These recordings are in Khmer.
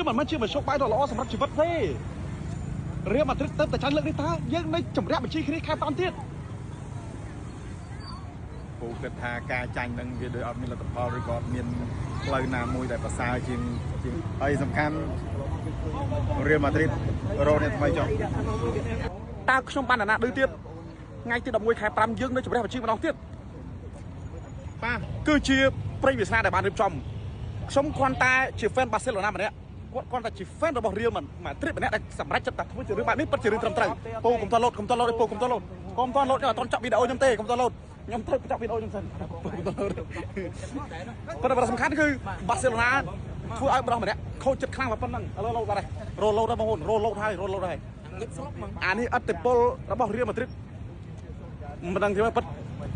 វាមិនមែនជាមធ្យោបាយដ៏ល្អសម្រាប់ជីវិតទេរៀលម៉ាឌ្រីតទៅតែចាញ់លើកនេះតើយើងនៅជំរះបញ្ជីគ្នាខែ5ទៀត ពូគិតថាការចាញ់នឹងវាដូចអត់មានលទ្ធផលឬក៏អត់មានផ្លូវណាមួយដែលប្រសើរជាងជាងហើយសំខាន់រៀលម៉ាឌ្រីតរកអ្នកថ្មីចុះ តើខ្ញុំបានអាណាឌឺទៀតថ្ងៃទី11ខែ5យើងនៅជំរះបញ្ជីម្ដងទៀតបាទគឺជាព្រៃវាសនាដែលបានរៀបចំខ្ញុំគ្រាន់តែជា fan បាសេឡូណាម្នាក់គាត់គ្រាន់តែជា fan របស់រៀលម៉ាឌ្រីតម្នាក់ដែលសម្រេចចិត្តតែធ្វើជារឿងបែបនេះពិតជារឿងត្រឹមត្រូវពូកុំតលោតកុំតលោតពូកុំតលោតកុំតលោតខ្ញុំអត់តចាប់វីដេអូខ្ញុំទេកុំតលោតខ្ញុំត្រូវចាប់វីដេអូខ្ញុំសិនពូកុំតលោតប៉ុន្តែសំខាន់គឺបាសេឡូណាធ្វើឲ្យប្រុសម្នាក់ខូចចិត្តខ្លាំងប៉ុណ្ណឹងឥឡូវលោតបាត់ហើយរលោតហើយបងប្អូនរលោតហើយរលោតហើយអានេះអត្តពលរបស់រៀលម៉ាឌ្រីតមិនដឹងទេពិត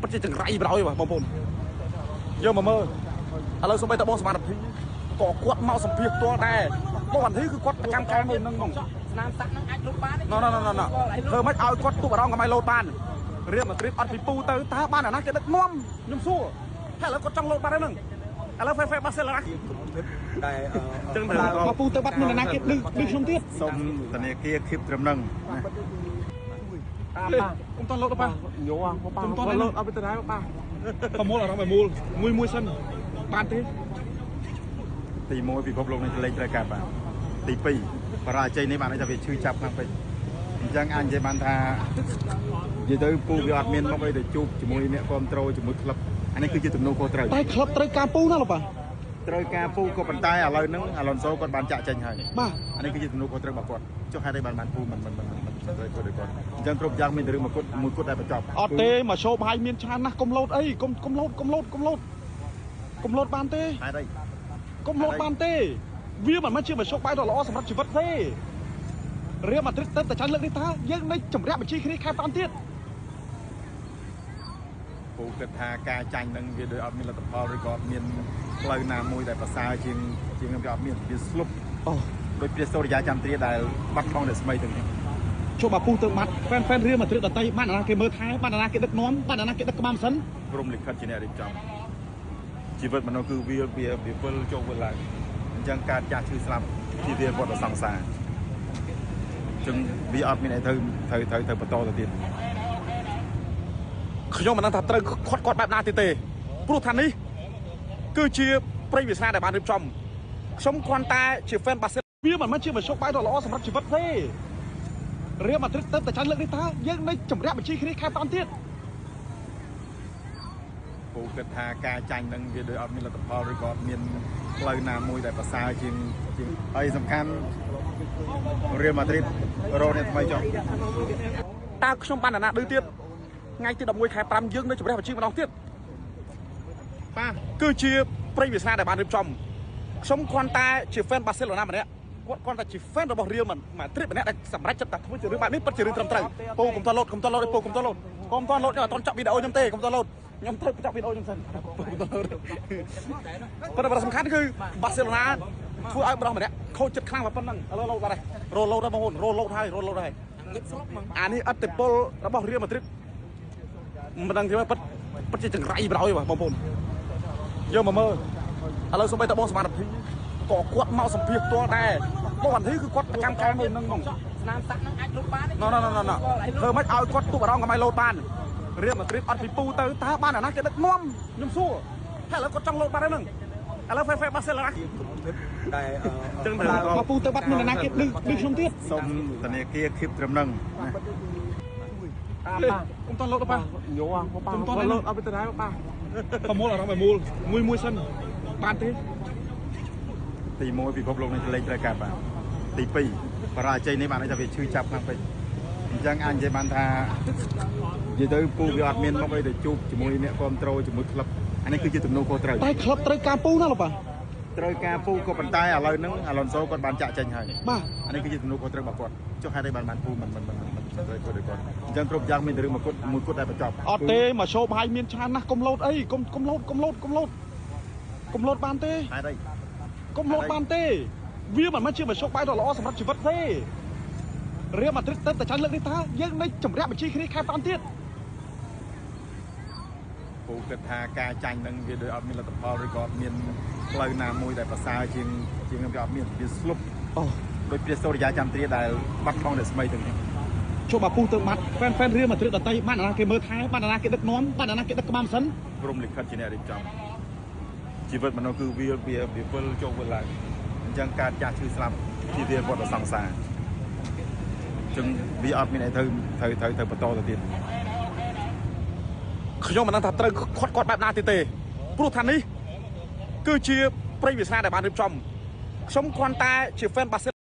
ពិតជាចង្រៃបណ្ដោយបងប្អូនយកមកមើលឥឡូវសូម្បីតែបងសមាធិក៏គាត់មកសម្ភាសផ្ទាល់ដែរបងវ៉ាន់ធីគឺគាត់ប្រចាំការនៅនឹងហ្មង ស្នាមសាក់នឹងអាចលុបបាន ណណណណធ្វើម៉េចឲ្យគាត់ទប់អារម្មណ៍កុំឲ្យលោតបានរៀលម៉ាឌ្រីតអត់ពីពូទៅតើបានអាណាគេដឹកនាំខ្ញុំសួរតែឥឡូវគាត់ចង់លោតបាត់ហើយហ្នឹងឥឡូវហ្វេហ្វេបាសេឡូណា តែ ចឹងទៅពូទៅបាត់មានអាណាគេឌឺឌឺខ្ញុំទៀត សូមធនាគារគៀបត្រឹមហ្នឹងណា កុំតលោតប៉ា យោប៉ា កុំត លោតអត់ទៅដែរប៉ា ប្រមូលអារម្មណ៍ឲ្យមូលមួយមួយសិនបានទេ ទី1ពិភពលោកនេះលេងត្រូវការបាទទី2បរាជ័យនេះបានន័យថាវាឈឺចាប់ខ្លាំងពេកអញ្ចឹងអាចនិយាយបានថានិយាយទៅពូវាអត់មានមុខអីទៅជួបជាមួយអ្នកគ្រប់ត្រូលជាមួយក្លឹបអានេះគឺជាទំនួលខុសត្រូវ តែក្លឹបត្រូវការពូណាលោកប៉ា ត្រូវការពូក៏ប៉ុន្តែឥឡូវហ្នឹងអាឡុនសូគាត់បានចាក់ចេញហើយ បាទ អានេះគឺជាទំនួលខុសត្រូវរបស់គាត់ចុះហេតុអីបានបានពូមិនមិនមិនមិនត្រូវធ្វើដូចគាត់អញ្ចឹងគ្រប់យ៉ាងមានតែរឿងមួយគត់មួយគត់ដែលបញ្ចប់ អត់ទេមកឈោបាយមានច្រើនណាស់កុំលោតអីកុំកុំលោតកុំលោតកុំលោតកុំលោតបានទេ ហេតុអី កុំលោតបានទេវាមិនមែនជាមធ្យោបាយដ៏ល្អសម្រាប់ជីវិតទេរៀលម៉ាឌ្រីតទៅតែចាញ់លើកនេះតើយើងនៅជំរះបញ្ជីគ្នាខែ5ទៀត ពូគិតថាការចាញ់នឹងវាដូចអត់មានលទ្ធផលឬក៏អត់មានផ្លូវណាមួយដែលប្រសើរជាងជាងវាអត់មានវាស្លុប អូ ដោយព្រះសូរិយាចន្ទ្រាដែលបាត់បង់រស្មីទៅនេះ ជុំអាពូទៅបាត់ហ្វេនហ្វេនរៀលម៉ាឌ្រីតដតីបានអាណាគេមើលថែបានអាណាគេដឹកនាំបានអាណាគេដឹកក្បាលម៉ាស៊ីន ព្រមលិខិតជាអ្នករៀបចំជីវិតមនុស្សគឺវាវាវាវិលចូលវិលឡើងអញ្ចឹងការចាស់ឈឺស្លាប់ជាវាវត្តសង្សារអញ្ចឹងវាអត់មានអីត្រូវត្រូវត្រូវត្រូវបន្តទៅទៀត ខ្ញុំមិនដឹងថាត្រូវខាត់គាត់បែបណាទៀតទេព្រោះថានេះគឺជាព្រៃវាសនាដែលបានរៀបចំខ្ញុំគ្រាន់តែជា fan បាសេវាមិនមែនជាមធ្យោបាយដ៏ល្អសម្រាប់ជីវិតទេរៀលម៉ាឌ្រីតទៅតែចាញ់លើកនេះតើយើងនៅជំរះបញ្ជីគ្នាខែ5ទៀត ពូគិតថាការចាញ់នឹងវាដូចអត់មានលទ្ធផលឬក៏អត់មានផ្លូវណាមួយដែលប្រសើរជាងជាងហើយសំខាន់រៀលម៉ាឌ្រីតរកអ្នកថ្មីចុះ តើខ្ញុំបានអាណាឌឺទៀតថ្ងៃទី11ខែ5យើងនៅជំរះបញ្ជីម្ដងទៀតបាទគឺជាព្រៃវាសនាដែលបានរៀបចំខ្ញុំគ្រាន់តែជា fan បាសេឡូណាម្នាក់គាត់គ្រាន់តែជា fan របស់រៀលម៉ាឌ្រីតម្នាក់ដែលសម្រេចចិត្តតែធ្វើជារឿងបែបនេះពិតជារឿងត្រឹមត្រូវពូកុំតលោតកុំតលោតពូកុំតលោតកុំតលោតខ្ញុំអត់តចាប់វីដេអូខ្ញុំទេកុំតលោតខ្ញុំត្រូវចាប់វីដេអូខ្ញុំសិនពូកុំតលោតប៉ុន្តែសំខាន់គឺបាសេឡូណាធ្វើឲ្យប្រុសម្នាក់ខូចចិត្តខ្លាំងប៉ុណ្ណឹងឥឡូវលោតបាត់ហើយរលោតហើយបងប្អូនរលោតហើយរលោតហើយអានេះអត្តពលរបស់រៀលម៉ាឌ្រីតមិនដឹងទេពិតពិតជាចង្រៃបណ្ដោយបងប្អូនយកមកមើលឥឡូវសូម្បីតែបងសមាធិក៏គាត់មកសម្ភាសផ្ទាល់ដែរបងវ៉ាន់ធីគឺគាត់ប្រចាំការនៅនឹងហ្មង ស្នាមសាក់នឹងអាចលុបបាន ណណណណធ្វើម៉េចឲ្យគាត់ទប់អារម្មណ៍កុំឲ្យលោតបានរៀលម៉ាឌ្រីតអត់ពីពូទៅតើបានអាណាគេដឹកនាំខ្ញុំសួរតែឥឡូវគាត់ចង់លោតបាត់ហើយហ្នឹងឥឡូវហ្វេហ្វេបាសេឡូណា តែ ចឹងទៅពូទៅបាត់មានអាណាគេឌឺឌឺខ្ញុំទៀត សូមធនាគារគៀបត្រឹមហ្នឹងណា កុំតលោតប៉ា យោប៉ា កុំត លោតអត់ទៅដែរប៉ា ប្រមូលអារម្មណ៍ឲ្យមូលមួយមួយសិនបានទេ ទី1ពិភពលោកនេះលេងត្រូវការបាទទី2បរាជ័យនេះបានន័យថាវាឈឺចាប់ខ្លាំងពេកអញ្ចឹងអាចនិយាយបានថានិយាយទៅពូវាអត់មានមុខអីទៅជួបជាមួយអ្នកគ្រប់ត្រូលជាមួយក្លឹបអានេះគឺជាទំនួលខុសត្រូវ តែក្លឹបត្រូវការពូណាលោកប៉ា ត្រូវការពូក៏ប៉ុន្តែឥឡូវហ្នឹងអាឡុនសូគាត់បានចាក់ចេញហើយ បាទ អានេះគឺជាទំនួលខុសត្រូវរបស់គាត់ចុះហេតុអីបានបានពូមិនមិនមិនមិនត្រូវធ្វើដូចគាត់អញ្ចឹងគ្រប់យ៉ាងមានតែរឿងមួយគត់មួយគត់ដែលបញ្ចប់ អត់ទេមកឈោបាយមានច្រើនណាស់កុំលោតអីកុំកុំលោតកុំលោតកុំលោតកុំលោតបានទេ ហេតុអី កុំលោតបានទេវាមិនមែនជាមធ្យោបាយដ៏ល្អសម្រាប់ជីវិតទេរៀលម៉ាឌ្រីតទៅតែចាញ់លើកនេះតើយើងនៅជំរះបញ្ជីគ្នាខែ5ទៀត ព ពូគិតថាការចាញ់នឹងវាដូចអត់មានលទ្ធផលឬក៏អត់មានផ្លូវណាមួយដែលប្រសើរជាងជាងនឹងវាអត់មានវាស្លុប អូ ដោយព្រះសូរិយាចន្ទ្រាដែលបាត់បង់រស្មីទាំងនេះ ជុំអាពូទៅបាត់ហ្វេនហ្វេនរៀលមកត្រៀមដតីបានអាណាគេមើលថែបានអាណាគេដឹកនាំបានអាណាគេដឹកក្បាលម៉ាស៊ីន ព្រមលិខិតជាអ្នករៀបចំជីវិតមនុស្សគឺវាវាវាវិលចូលវិលឡើងអញ្ចឹងការចាស់ឈឺស្លាប់ជាវាវត្តសង្សារអញ្ចឹងវាអត់មានអីត្រូវត្រូវត្រូវត្រូវបន្តទៅទៀត ខ្ញុំមិនដឹងថាត្រូវខាត់គាត់បែបណាទៀតទេព្រោះថានេះគឺជាព្រៃវាសនាដែលបានរៀបចំខ្ញុំគ្រាន់តែជា fan បាសេ